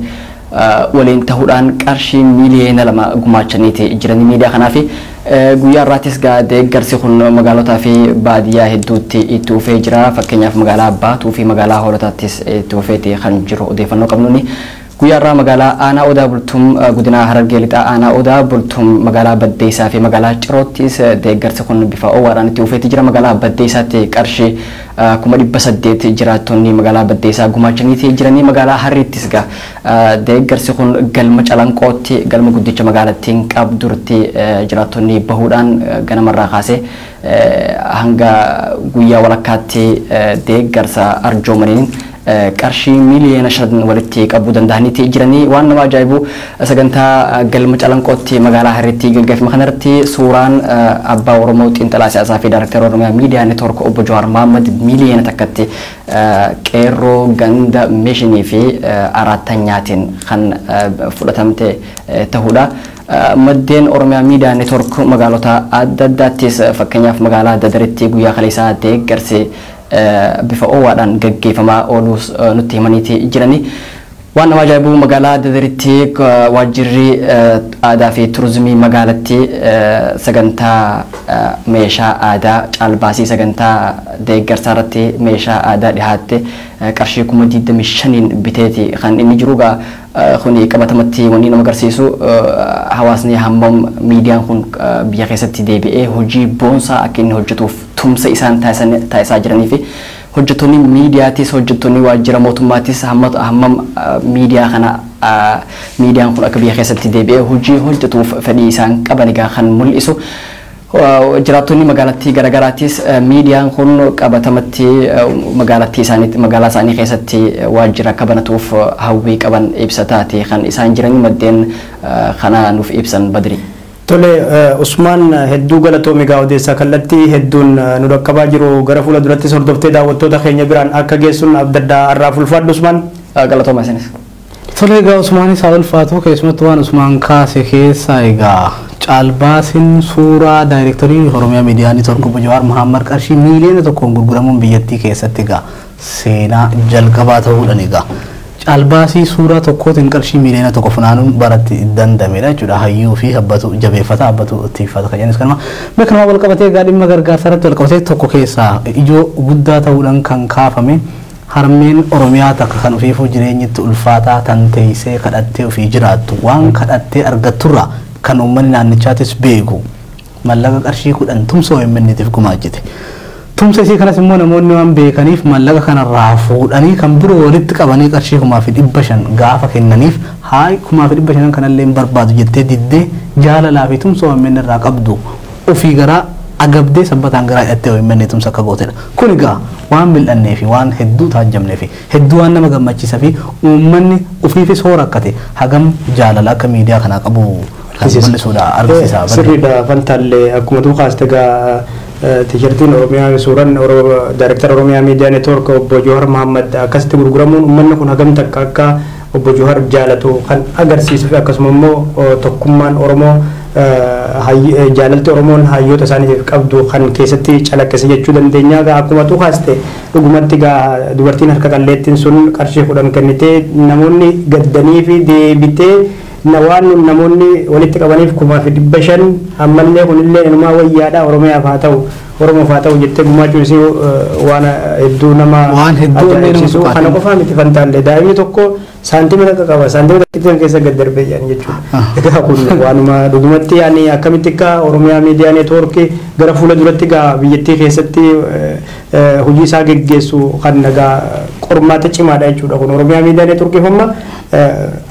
waliin ta'uudhaan qarshii miiliyoona 2 gumaachaniiti jiranii miidiyaa kanaaf. Guyyaa irraattis gaa deeggarsi kun magaalotaa fi baadiyyaa hedduutti itti fufee jira. Fakkeenyaaf magaalaa Baatuu fi magaalaa Hoolotaattis itti fufeeti kan jiru odeeffannoo qabnuuni. Guyyaa irraa magaalaa Aanaa Odaa Bultum, godina Harargee Lixaa Aanaa Odaa Bultum, magaalaa Baddeessaa fi magaalaa Ciroottis deeggarsi kun bifa owaadhaan itti fufeeti jira. Magaalaa Baddeessaatti qarshii 800,000 jiraattonni magaalaa Baddeessaa gumaachaniiti jiranii. Magaalaa Harriittis gaa deeggarsi kun galma Calanqootti, galma guddicha magaalattiin qabdurti jiraattonni bahuudhaan ganamarraa kaasee hanga guyyaa walakkaatti deeggarsa arjoomaniin qarshii miiliyoona 5 walitti qabuu danda'aniiti jiranii. Waan nama ajaa'ibu, sagantaa galma Calanqootti magaalaa Harriitti gaggeeffame kanarratti suuraan abbaa Oromoo, xiinxalaa siyaasaa fi daayrektara Oromiyaa Miidiyaa Neetwork obbo Jawaar Mohammad miiliyoona 1tti qeerroo ganda meeshinii fi araatanyaatiin kan fudhatamte ta'uudha. Maddeen Oromiyaa Miidiyaa Neetwork magaalota adda addaattis, fakkeenyaaf magaalaa Dadaritti guyyaa kaleessaa deeggarsi bifa owaadhaan gaggeeffamaa ooluus nutti himaniiti jirani. Waan nama ajaa'ibu, magaalaa Dadaritti waajjirri aadaa fi turizimii magaalatti sagantaa meeshaa aadaa caalbaasii sagantaa deeggarsaa irratti meeshaa aadaa dhihaatte qarshii 25,000n biteeti kan inni jiru. Gaa kuni qabatamatti wanni nama agarsiisu hawaasni hammam miidiyaan kun biyya keessatti deebi'ee hojii boonsaa akka inni hojjetuuf tumsa isaan taasisaa jiranii fi hojjettoonni miidiyaatis, hojjettoonni waajjira mootummaattis hammam miidiyaa kana, miidiyaan kun akka biyya keessatti deebi'ee hojii hojjetuuf fedhii isaan qaban egaa kan mul'isu. Jiraattonni magaalattii garagaraattis miidiyaan kun qabatamatti magaalattii isaanii, magaalaa isaanii keessatti waajjira akka banatuuf hawwii qaban ibsataati kan isaan jiran maddeen kana nuuf ibsan, Badri. Tole, Usmaan, hedduu galatoomi. Egaa odeessaa kallattii hedduun nu dhaqqabaa jiru gara fuula durattis hordoftee daawwattoota keenya biraan akka geessuun abdaddaa. Har'aaf ulfaadhu, Usmaan. Galatooma isinis. Tole, egaa Usmaanis haa ulfaatu. Keessumattuu waan Usmaan kaase keessaa egaa caalbaasiin suuraa daayirektarii Oromiyaa Miidiyaa Neetwork obbo Jawaar Mohammad qarshii miiliyoona 1n gurguramuun biyyattii keessatti egaa seenaa jalqabaa ta'uudhaan egaa caalbaasii suuraa tokkootiin qarshii miiliyoona 1 funaanuun baratti dandamedha jechuudha. Hayyuu fi abbatu jabeeffata, abbatu tiifata kan jedhanis kanuma. Mee kanuma wal qabatee egaa dhimma gargaarsa irratti wal qabatee tokko keessaa ijoo guddaa ta'uudhaan kan kaafame, harmeen Oromiyaa takka kan ofiifuu jireenyitti ulfaataa tan teessee kadhattee ofii jiraattu, waan kadhattee argatturraa kan uummanni naannichaatis beeku, mallaqa qarshii 10 tumsa OMN'tiif gumaachite. Tumsa isii kanas immoo namoonni waan beekaniif mallaqa kanarraa fuudhanii kan biroo walitti qabanii qarshii 5,500 gaafa kennaniif, haay, 5,500 kanallee hin barbaadu jettee diddee, jaalalaa fi tumsa OMN irraa qabdu ofii garaa agabdee sabbataan garaa hidhattee OMN tumsa akka gootedha. Kun egaa waan mil'annee fi waan hedduu taajjabnee fi hedduu waan nama gammachiisa fi uummanni ofiifis hoo rakkate hagam jaalala akka miidiyaa kanaa qabu kan mul'isuudha, argisiisa. Sirriidha, Fantaallee, akkuma tuu kaaste egaa Tiishartiin Oromiyaa suuraan Daayirektara Oromiyaa Miidiyaa Neetwoork obbo Jowaar Mohaammed akkasitti gurguramuun uummanni kun hagam takka akka obbo Jowaar jaalatu kan agarsiisuu fi akkasuma immoo tokkummaan Oromoo jaalalti Oromoon hayyoota isaaniitiif qabdu kan keessatti calaqqise jechuu dandeenya. Egaa akkuma tuqaaste dhugumatti egaa dubartiin harka qalleettiin sun qarshii 10 kennitee namoonni gaddanii fi deebitee waan namoonni walitti qabaniif 1500 ammallee kunillee inumaa wayyaadha Oromiyaaf haa ta'u Oromoof haa ta'u jettee gumaachuu isii waan hedduu nama waan hedduu ajaa'ibsiisu. Kana qofaa miti Fantaallee daa'imni tokko saantima takka qaba saantima takka keessa gad darbee jedhan jechuudha. Egaa kun waanuma dhugumatti yaani akkamitti akka Oromiyaa Miidiyaa Neetwoorkii gara fuula duratti egaa biyyattii keessatti hojii isaa geggeessu kan egaa qormaata cimaadha jechuudha. Kun Oromiyaa Miidiyaa Neetwoorkii amma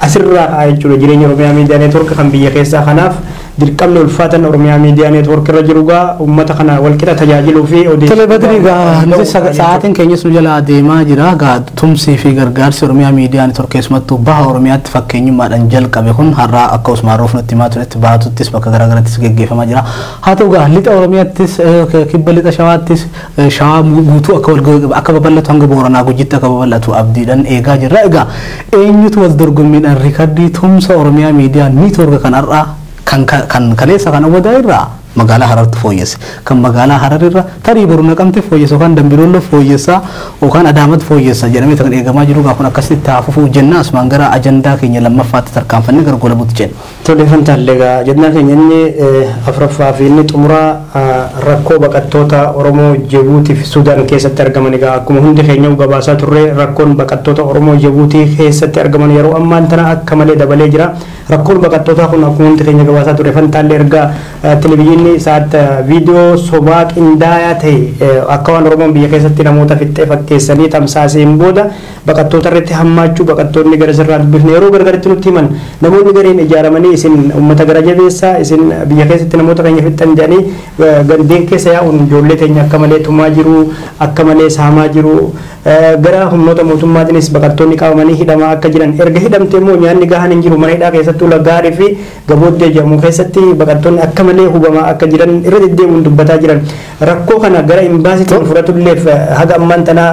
asirraa ka'a jechuudha jireenya Oromiyaa Miidiyaa Neetwoorkii kan biyya keessaa kanaaf dirqamni ulfaatan Oromiyaa Miidiyaa Neetwoorkii irra jiru gaa uummata kana walqixa tajaajiluu fi odeessuu. Tole Badri gaa nuti sa'aatiin keenyas nu jalaa deemaa jira gaa tumsii fi gargaarsi Oromiyaa Miidiyaa Neetwoorkii keessumattuu baha Oromiyaatti fakkeenyummaadhaan jalqabe kun har'aa akka Usmaan Roof nutti himaa turetti baatuttis bakka garaagarattis geggeeffamaa jira. Haa ta'u gaa lixa Oromiyaattis kibba lixa Shawaattis Shawaa guutuu akka babal'atu hanga Booranaa Gujiitti akka babal'atu abdiidhaan eegaa jirra. Egaa eenyutu wal dorgommiidhaan riikardii tumsa Oromiyaa Miidiyaa Neetwoorkii kan har'aa kan kaleessa kan obodaa irraa magaalaa Harartu fooyyesse kan magaalaa Harar irra tarii boru Naqamte fooyyessa yookaan Dambidolloo fooyyessa yookaan Adaamatti fooyyessa jedhamee kan eegamaa jiru kun akkasitti taafufuu jenna asumaan gara ajandaa keenya lammaffaatti tarkaanfannee gara gola buutti jenna. Tole Fantaallee egaa ajandaan keenya inni afuraffaa fi inni xumuraa rakkoo baqattoota Oromoo Jibuutii fi Sudaan keessatti argaman egaa akkuma hundi keenya gabaasaa turre rakkoon baqattoota Oromoo Jibuutii keessatti argaman yeroo ammaan tana akka malee dabalee jira. Rakkoon baqattootaa kun akkuma hundi keenya gabaasaa turre Fantaallee erga televizyiinii isaatti viidiyoo sobaa qindaa'aa ta'e akka waan Oromoon biyya keessatti namoota fixxee fakkeessanii tamsaaseen booda baqattoota irratti hammaachuu baqattoonni gara sirraa dubbifne yeroo gargaritti nutti himan namoonni gareen ijaaramanii isin uummata gara jabeessaa isin biyya keessatti namoota keenya fixxan jedhanii gandeen keessa yaa'uun ijoollee teenya akka malee tumaa jiru akka malee saamaa jiru gara humnoota mootummaatiinis baqattoonni qabamanii hidhamaa akka jiran erga hidhamte immoo nyaanni gahaan hin jiru mana hidhaa keessattuu Lagaarii fi Gabooddee jedhamu keessatti baqattoonni akka malee hubamaa akka jiran irra deddeebiin dubbataa jiran rakkoo kana gara imbaasiitiin fudhatulleef haga ammaan tanaa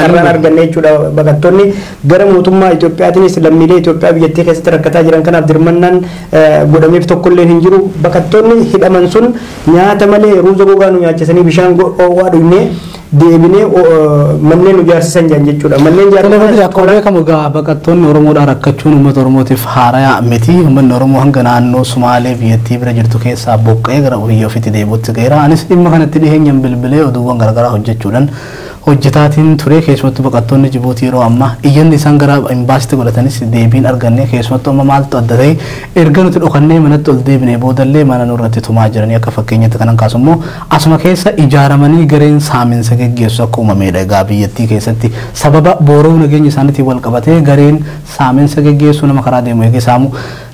carraan arganne jechuudha baqattoonni gara mootummaa Itoophiyaatiinis lammiilee Itoophiyaa biyyattii keessatti rakkataa jiran kanaaf dirmannaan godhameef tokkollee hin jiru baqattoonni hidhaman sun nyaata malee ruuza gogaa nu nyaachisanii bishaan ho'aa dhugnee deebinee manneen ijaarsisan jiran jechuudha. Manneen ijaarsisan akkuma beekamu egaa baqattoonni Oromoodhaan rakkachuun uummata Oromootiif haaraa miti. Uummanni Oromoo hanga naannoo Sumaalee biyyattii bira jirtu keessaa buqqa'ee gara biyya ofiitti deebi'utti ga'eera. Anis dhimma kanatti dhiheenyaan bilbilee oduuwwan garaagaraa hojjechuudhaan hojjetaatiin ture keessumattuu baqattoonni Jibuutii yeroo ammaa iyyanni isaan gara imbaasitti godhatanis deebiin arganne keessumattuu amma maaltu adda ta'e erga nuti dhokannee manatti ol deebine boodallee mana nurratti tumaa jiranii akka fakkeenyatti kanan kaasu immoo asuma keessa ijaaramanii gareen saaminsa geggeessu akka uumameedha. Egaa biyyattii keessatti sababa boora'uu nageenya isaaniitiin wal qabatee gareen saaminsa geggeessu nama karaa deemu eegee saamu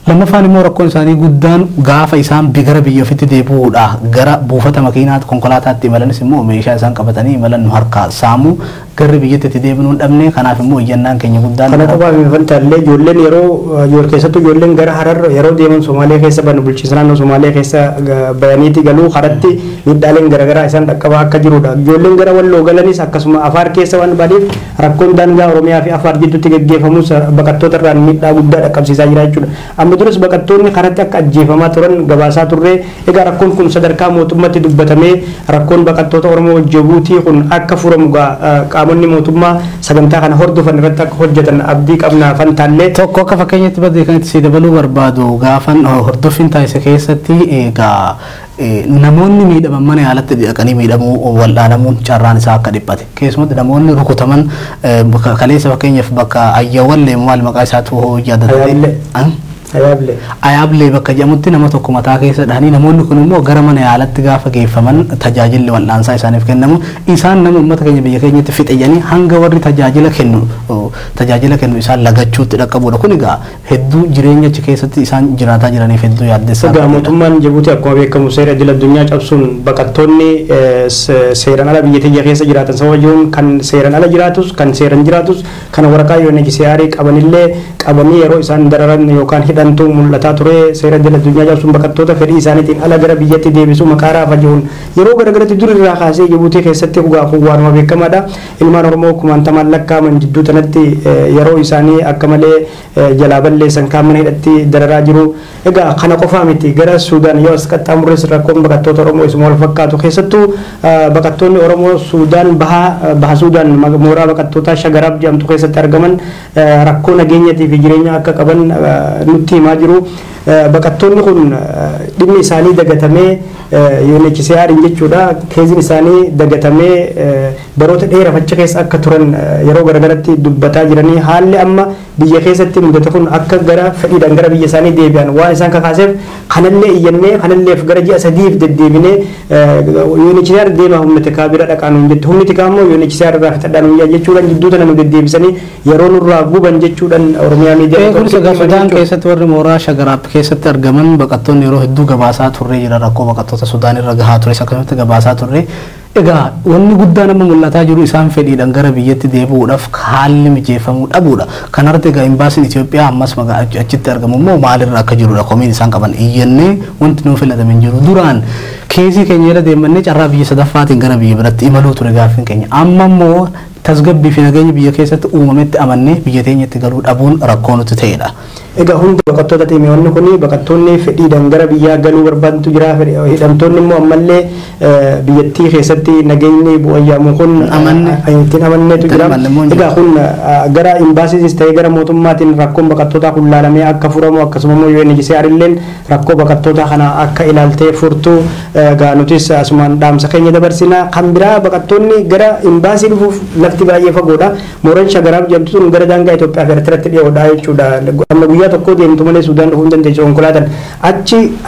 lammaffaan immoo rakkoon isaanii guddaan gaafa isaan gara biyya ofiitti deebi'uudha gara buufata makiinaatti konkolaataatti imalanis immoo meeshaa isaan qabatanii imalan nu harkaa saamu garri biyyatti itti deebinuu hin dhabne kanaaf immoo iyyannaan keenya guddaan. Kana qofaaf hin Fantaallee ijoolleen yeroo keessattuu ijoolleen gara Harar yeroo deeman Somaalee keessa banu bulchiinsa naannoo Somaalee keessa bayaniiti galuu haratti miidhaaleen garaagaraa isaan dhaqqabaa akka jirudha. Ijoolleen gara Walloo galanis akkasuma Afaar keessa waan baniif rakkoon daangaa Oromiyaa fi Afaar jidduutti geggeeffamus baqattoota irraan miidhaa guddaa dhaqqabsiisaa jira jechuudha. Amma duras baqattoonni karatti akka ajjeefamaa turan gabaasaa turre egaa rakkoon kun sadarkaa mootummaatti dubbatamee rakkoon baqattoota Oromoo Jibuutii kun akka furamu qaamonni mootummaa sagantaa kana hordofan irratti akka hojjetan abdii qabna Fantaallee. Tokko akka fakkeenyatti badee kan itti si dabaluu barbaadu gaafan hordoffiin taasise keessatti egaa namoonni miidhaman mana yaalatti dhaqanii miidhamuu wal'aanamuun carraan isaa akka dhiphate keessumatti namoonni rukutaman kaleessa fakkeenyaaf bakka Ayyawallee maal maqaa isaatu yaadatate. Ayaablee bakka jedhamutti nama tokko mataa keessa dhahanii namoonni kun immoo gara mana yaalatti gaafa geeffaman tajaajilli wal'aansaa isaaniif kennamu isaan nama uummata keenya biyya keenyatti fixeyyanii hanga warri tajaajila kennu isaan lagachuutti dhaqqabuudha. Kun egaa hedduu jireenya achi keessatti isaan jiraataa jiraniif hedduu yaaddessaa. Egaa mootummaan Jibuutii akkuma beekamu seera idil addunyaa cabsuun baqattoonni seeraan ala biyya keenya keessa jiraatan sababa jiruun kan seeraan ala jiraatus kan seeraan jiraatus kan waraqaa UNHCR qabanillee qabanii yeroo isaan dararan yookaan hidhantu mul'ataa ture. Seera idil addunyaa cabsuun baqattoota fedhii isaaniitiin ala gara biyyatti deebisuu maqaa raafajuun yeroo garagaratti dur irraa kaasee Jibuutii keessatti dhugaa kun waanuma beekamaadha. Ilmaan Oromoo kumaantamaan lakkaa'aman jidduu tanatti yeroo isaanii akka malee jalaa balleessan kaan mana hidhatti dararaa jiru. Egaa kana qofaa miti, gara Suudaan yoo as qaxxaamurres rakkoon baqattoota Oromoo isuma wal fakkaatu. Keessattuu baqattoonni Oromoo Suudaan baha, baha Suudaan mooraa baqattootaa Shagaraab jedhamtu keessatti argaman rakkoo nageenyatii fi jireenya akka qaban nutti himaa jiru. Baqattoonni kun dhimmi isaanii dagatamee UNHCR jechuudha, keeziin isaanii dagatamee baroota dheeraaf achi keessa akka turan yeroo garagaratti dubbataa jiranii, haalli amma biyya keessatti mudate kun akka gara fedhiidhaan gara biyya isaanii deebi'an waan isaan kakaaseef kanallee iyyannee kanalleef gara ji'a 3f deddeebinee UNHCR deemaa humna tikaa bira dhaqaa nuun jette, humni tikaa immoo UNHCR irraa fixadhaa nuun jechuudhaan jidduu tana nu deddeebisanii yeroo nurraa guban jechuudhaan Oromiyaa Miidiyaa. Kunis egaa Sudaan keessatti warri mooraa Shagaraab keessatti argaman baqattoonni yeroo hedduu gabaasaa turre jira, rakkoo baqattoota Sudaan irra gahaa ture akkasumatti gabaasaa turre. Egaa wanni guddaan amma mul'ataa jiru isaan fedhiidhaan gara biyyatti deebi'uudhaaf haalli mijeeffamuu dhabuudha. Kanarratti egaa imbaasiin Itoophiyaa ammas achitti argamu immoo maalirra akka jirudha komiin isaan qaban iyyannee wanti nuuf filatame hin jiru. Duraan keesii keenya jala deemannee carraa biyya sadaffaatiin gara biyya biratti imaluu ture gaaffiin keenya. Amma immoo tasgabbii fi nageenya biyya keessatti uumametti amannee biyya teenyatti galuu dhabuun rakkoo nuti ta'edha. Egaa hundi baqattoota xiimiyoonni kun baqattoonni fedhiidhaan gara biyyaa galuu barbaadantu jira. Hidhamtoonni immoo ammallee biyyattii keessatti nageenyi bu'ayyaamu kun ittiin amanneetu jira. Egaa kun gara imbaasiisis ta'ee gara mootummaatiin rakkoon baqattootaa kun laalamee akka furamu, akkasuma immoo UNHCR illeen rakkoo baqattootaa kana akka ilaaltee furtu egaa nutis asumaan dhaamsa keenya dabarsina. Kan biraa baqattoonni gara imbaasii dhufuuf lafti baay'ee fagoodha. Mooraan Shagaraab jedhamtu sun gara daangaa Itoophiyaa fi Eertiraatti dhiyoodha jechuudha. Amma guyyaa tokko deemtu malee Suudaan dhufuu hin dandeessu konkolaataan.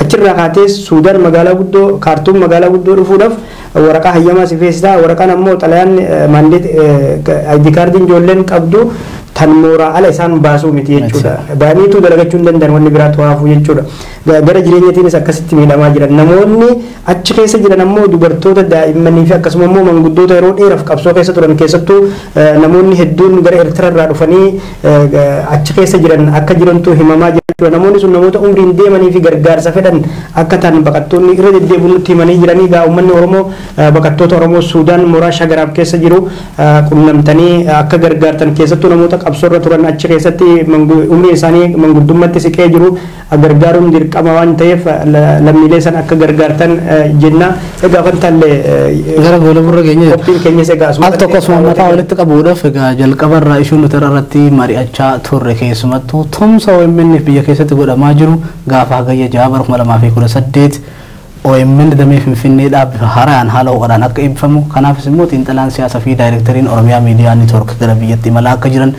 Achirraa kaatee Suudaan magaalaa guddoo Kaartuum magaalaa guddoo dhufuudhaaf waraqaa hayyamaa si feesisaa. Waraqaan ammoo xalayaan maandeet ID kaardiin ijoolleen qabdu tan mooraa ala isaan baasuu miti jechuudha. Baaniitu dalagachuu hin danda'an, wanni biraatu haafuu jechuudha. Gara jireenyatiinis akkasitti miidhamaa jiran. Namoonni achi keessa jiran ammoo dubartoota, daa'immanii fi akkasuma immoo manguddoota yeroo dheeraaf qabsoo keessa turan, keessattuu namoonni hedduun gara Eertiraa irraa dhufanii achi keessa jiran akka jirantu himamaa jira. Namoonni sun namoota umriin deemanii fi gargaarsa fedhan akka ta'an baqattoonni irra deddeebiin nutti himanii jiranii. Egaa uummanni Oromoo baqattoota Oromoo Suudaan mooraa Shagaraab keessa jiru qunnamtanii akka gargaartan, keessattuu namoota qabsoo irra turan achi keessatti umriin isaanii manguddummaatti siqee jiru gargaaruun dirqama waan ta'eef lammiilee san akka gargaartan jenna. Egaa fantaallee gara gola keenya qophiin keenyas egaa asuma al tokko asuma mataa walitti qabuudhaaf egaa jalqaba irraa ishuun nuti irratti mari'achaa turre keessumattuu tumsa OMN biyya keessatti godhamaa jiru gaafa hagayya 6 bara 2018 OMN damee Finfinnee bifa haaraan haala ho'aadhaan akka eebbifamu, kanaafis immoo xiinxalaan siyaasaa fi daayirektariin Oromiyaa Miidiyaa Neetwoork gara biyyatti imalaa akka jiran,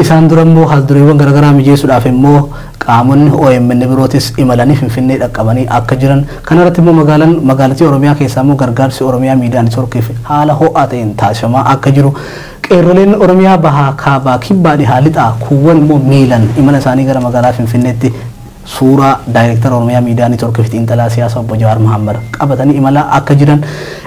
isaan dura immoo haaldureewwan garaagaraa mijeessuudhaaf immoo qaamonni OMN birootis imalanii Finfinnee dhaqqabanii akka jiran, kanarratti immoo magaalaan magaalattii Oromiyaa keessaa immoo gargaarsi Oromiyaa Miidiyaa Neetwoorkiif haala ho'aa ta'een taasifamaa akka jiru, qeerroleen Oromiyaa bahaa, kaabaa, kibbaa, dhihaa, lixaa kuuwwan immoo miilan imala isaanii gara magaalaa Finfinneetti suuraa daayirektara Oromiyaa Miidiyaa Neetwoorkii fi xiinxalaa siyaasaa obbo Jawaar Mohammad qabatanii imalaa akka jiran,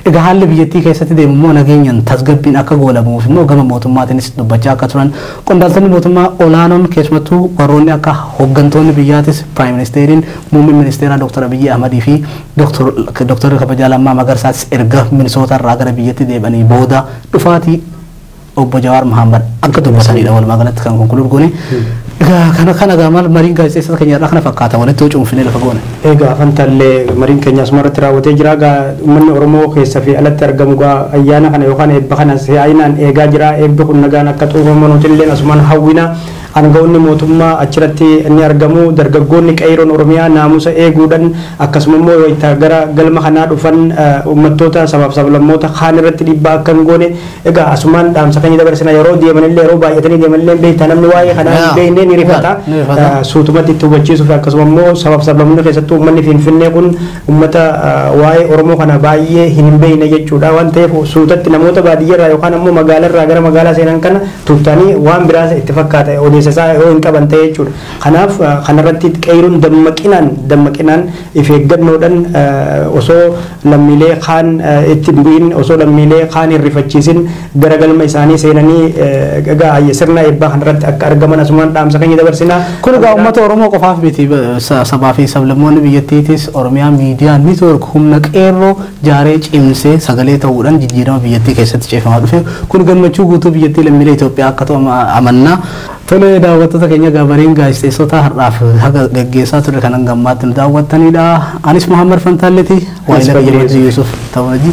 egaa haalli biyyattii keessatti deemu immoo nageenyaan tasgabbiin akka goolamuuf immoo gama mootummaatiinis dubbachaa akka turan, qondaaltonni mootummaa olaanoon keessumattuu warroonni akka hooggantoonni biyyaatis piraayim ministeeriin muummeen ministeeraa Dr. Abiyyi Ahmadii fi Dr. Kabajaa Lammaa Magarsaatis erga Minisoota irraa gara biyyatti deebi'anii booda dhufaatii obbo Jawaar Mohammad akka dubbatanidha walumaa galatti kan konkuluud goone. Egaa kana egaa maal mariin gaazexeessota keenya irraa kana fakkaata walitti cuunfinee lafa goone. Egaa fantaallee mariin keenya asuma irratti raawwatee jira. Egaa uummanni Oromoo keessa fi alatti argamu egaa ayyaana kana yookaan eebba kana si'aayinaan eegaa jira. Eebbi kun nagaan akka xumuramu nuti asumaan hawwina. Aangawoonni mootummaa achirratti ni argamu. Dargaggoonni qeerroon Oromiyaa naamusa eeguudhaan akkasuma immoo wayita gara galma kanaa dhufan uummattoota sabaaf sablammoota kaan irratti dhiibbaa akka hin goone egaa asumaan dhaamsa keenya dabarsina. Yeroo deemanillee yeroo baay'atanii deemanillee beektaa namni waa'ee kanaa hin beekne ni rifata. Suutumatti itti hubachiisuuf akkasuma immoo sabaaf sablammoonni keessattuu uummanni Finfinnee kun uummata waa'ee Oromoo kana baay'ee hin beekne jechuudha waan ta'eef suutatti namoota baadiyyaarraa yookaan ammoo magaalarraa gara magaalaa seenan kana tuuttanii waan biraas itti fakkaata odeessa. keessa isaa yoo hin qaban ta'e jechuudha. Kanaaf kanarratti qeeruun dammaqinaan if eeggannoodhaan osoo lammiilee kaan itti bu'in, osoo lammiilee kaan hin rifachiisin gara galma isaanii seenanii egaa sirna eebbaa kanarratti akka argaman asumaan dhaamsa keenya dabarsina. Kun egaa uummata Oromoo qofaaf miti, sabaa fi sablammoonni biyyattiitis Oromiyaa Miidiyaa Neetwoork humna qeerroo jaaree cimsee sagalee ta'uudhaan jijjiirama biyyattii keessatti ceefamaa dhufe kun gammachuu guutuu biyyattii lammiilee Itoophiyaa akka ta'u amannaa. Tole daawwattoota keenya, gabariin gaazexeessota har'aaf haga gaggeessaa ture kan hanga ammaatti nu daawwattanidha. Anis Muhammad Fantaalleeti waa'ee Laga Yusuf Tawaji.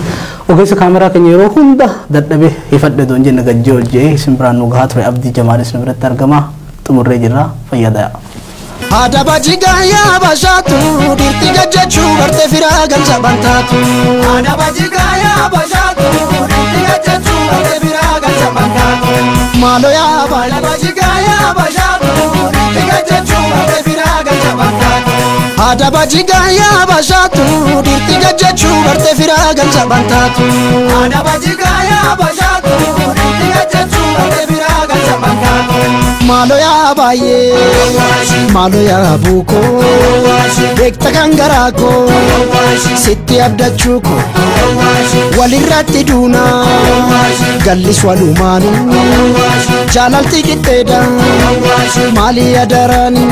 Ogeessa kaameraa keenya yeroo hunda dadhabee hifadhe doon jenne gajjee hojjee isin biraan nu gahaa ture Abdii Jamaalis nu biratti argama. Xumurree jirra, fayyadaa. Adaba jigaa bashaatu dhirti gajjachuu barte firaa galcha bantaatu. Adaba jigaa bashaatu dhirti gajjachuu barte firaa galcha bantaatu. Maalo yaa baala jigaa bashaatu dhirti gajjachuu barte firaa galcha bantaatu. Adaba jigaa bashaatu dhirti gajjachuu barte firaa galcha bantaatu. Adaba jigaa bashaatu dhirti gajjachuu barte firaa galcha bantaatu. Maalo yaa baay'ee maalo yaa buukoo beekta kan garaa koo sitti abdachuu koo walirratti duuna gallis walumaanu jaalalti qixxeedha maalii adaraani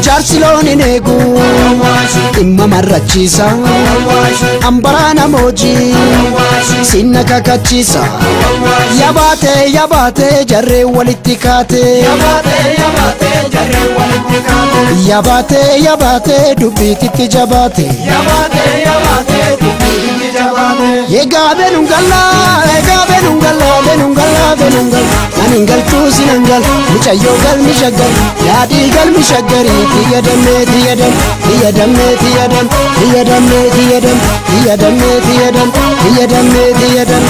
jaarsi loon hin eegu dhimma marrachiisa ambaraa namoojii sinna kakachiisa yabaate yabaate jarree walitti kaate. Yabaate yabaate dubbiitti jabaate. Egaa beenungalla egaa beenungalla beenungalla beenungalla ani galchuu sinangal mucayyoo galmi shaggar yaadii galmi shaggarii tiyya dammee tiyya dam tiyya dammee tiyya dam tiyya dammee tiyya dam tiyya dammee tiyya dam tiyya dammee tiyya dam.